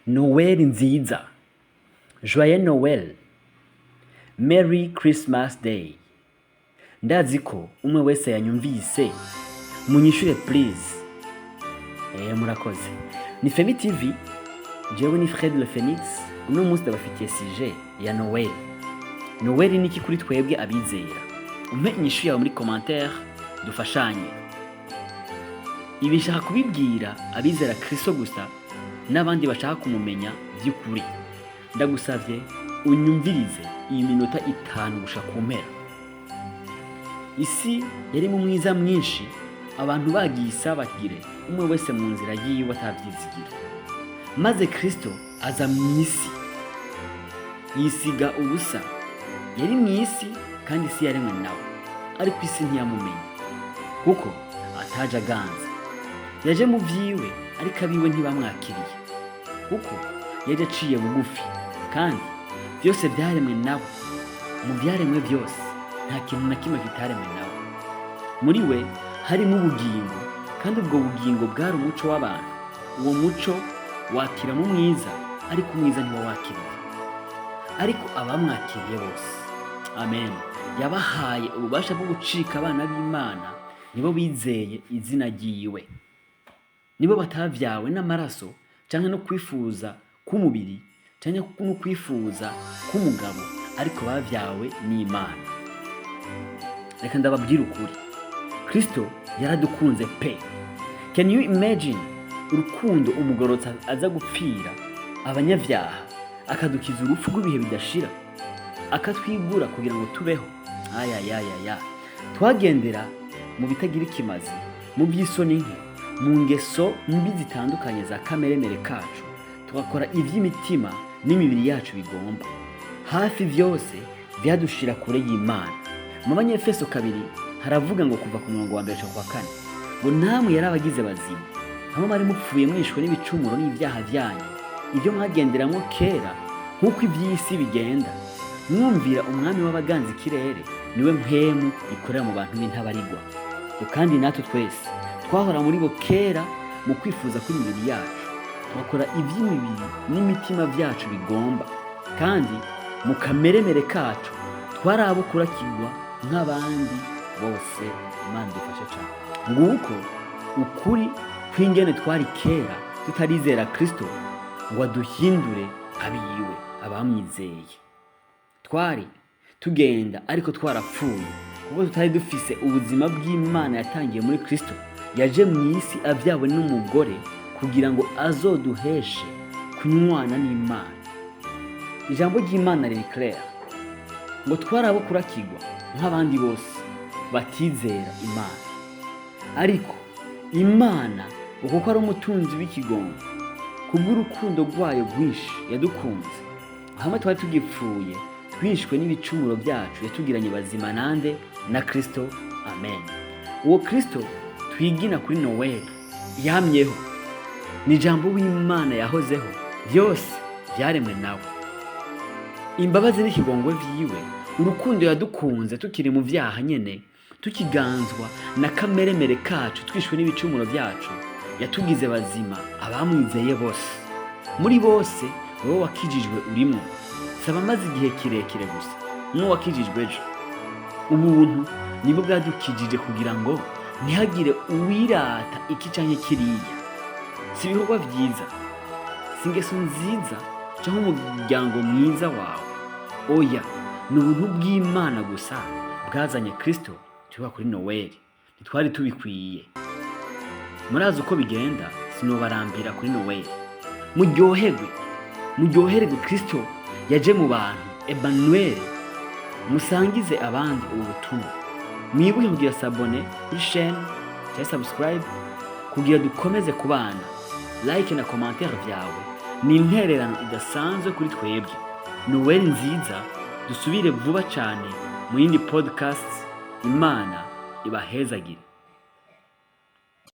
Noel nziza, Joyeux Noel, Merry Christmas Day. Ndazi ko umwe wese yanyumvise, munyishure please. Murakoze. Ni Femi TV, jewe ni Fred Le Phoenix. Uno munsi ndabafitiye sujet ya Noel. Noel ni iki kuri twebwe abizera? Umpe inyishu yawe muri commentaire, dufashanye. Ibi nshaka kubibwira abizera Kristo gusa n'abandi bashaka kumumenya vy'ukuri. Ndagusavye unyumvirize iyi minota 5 gushika ku mpera. Isi yari mu mwiza mwinshi, abantu bagiye isabagire, umwe wese mu nzira yiwe atavyizigira. Maze Kristo aza mw'isi, yisiga ubusa. Yari mw'isi kandi isi yaremwe nawe, ariko isi ntiyamumenye kuko ataje aganza. Yaje mu vyiwe, ariko abiwe ntibamwakiriye, kuko yaje aciye bugufi, kandi vyose vyaremwe nawe. Mu vyaremwe vyose nta kintu na kimwe kitaremwe nawe. Muri we harimo ubugingo, kandi ubwo bugingo bwari umuco w'abantu. Uwo muco wakira mu mwiza, ariko umwiza ntiwawakiriye. Ariko abamwakiriye bose, amen, yabahaye ububasha bwo gucika abana b'Imana, nibo bizeye izina ryiwe. Nibo batavyawe n'amaraso canke no kwifuza k'umubiri canke no kwifuza k'umugabo, ariko bavyawe n'Imana. Reka ndababwire ukuri, Kristo yaradukunze pe. Can you imagine urukundo umugororotsi aza gupfira abanyavyaha, akadukiza urupfu rw'ibihe bidashira, akatwigura kugira ngo tubeho? Ayayayaya, twagendera mu bitagira ikimazi, mu by'isoni nke, mu ngeso mbi zitandukanye za kameremere kacu, tugakora ivy'imitima n'imibiri yacu bigomba. Hafi vyose vyadushira kure y'Imana. Mu Banyefeso 2 haravuga ngo, kuva ku murongo wa mbere gushika ku wa kane, ngo: "Namwe yari abagize bazima, hamwe mwari mupfuye mwishwe n'ibicumuro n'ibyaha vyanyu, ibyo mwagenderamwo kera nk'uko ivy'isi bigenda, mwumvira umwami w'abaganza ikirere, niwe mpwemu ikorera mu bantu b'intabarigwa. Ngo kandi natwe twese twahora muri bo kera mu kwifuza kw'imibiri yacu, tugakora ivy'imibiri n'imitima vyacu bigomba, kandi mu kameremere kacu twari abo kurakirwa nk'abandi bose." Imana idufashe cane. Nguko ukuri kw'ingene twari kera tutarizera Kristo ngo aduhindure abiwe. Abamwizeye twari tugenda ariko twarapfuye, kuko tutari dufise ubuzima bw'Imana yatangiye muri Kristo. Yaje mu isi avyawe n'umugore kugira ngo azoduheshe kunywana n'Imana. Ijambo ry'Imana riri clair ngo twari abo kurakirwa nk'abandi bose batizera Imana, ariko Imana ngo kuko ari umutunzi w'ikigongo, kubw'urukundo rwayo rwinshi yadukunze, hamwe twari tugipfuye twishwe n'ibicumuro byacu, yatugiranye bazima nande? Na Kristo. Amen. Uwo Kristo twigina kuri Noweli yamyeho, ni ijambo w'Imana yahozeho, byose byaremwe nawe. Imbabazi n'ikigongwe vyiwe, urukundo yadukunze tukiri mu vyaha nyene, tukiganzwa na kameremere kacu, twishwe n'ibicumuro vyacu, yatugize bazima abamwizeye bose. Muri bose wowe wakijijwe urimwo, saba amaze igihe kirekire gusa n'uwakijijwe ejo. Ubuntu nibwo bwadukijije kugira ngo ntihagire uwirata iki canke kiriya. Si ibikorwa vyiza, si ingeso nziza canke umuryango mwiza wawe, oya, ni ubuntu bw'Imana gusa bwazanye Kristo tuba kuri Noweli. Ntitwari tubikwiye. Murazi uko bigenda, sinobarambira kuri Noweli. Muryoherwe, muryoherwe, Kristo yaje mu bantu, Emmanuel. Musangize abandi ubu butumwa. Mwibuke kugira s'abonner kuri chaîne cyangwa subscribe kugira dukomeze kubana. Like na commentaire vyawe ni intererano idasanzwe kuri twebwe. Noel nziza, dusubire vuba cyane mu yindi podcast. Imana ibahezagire.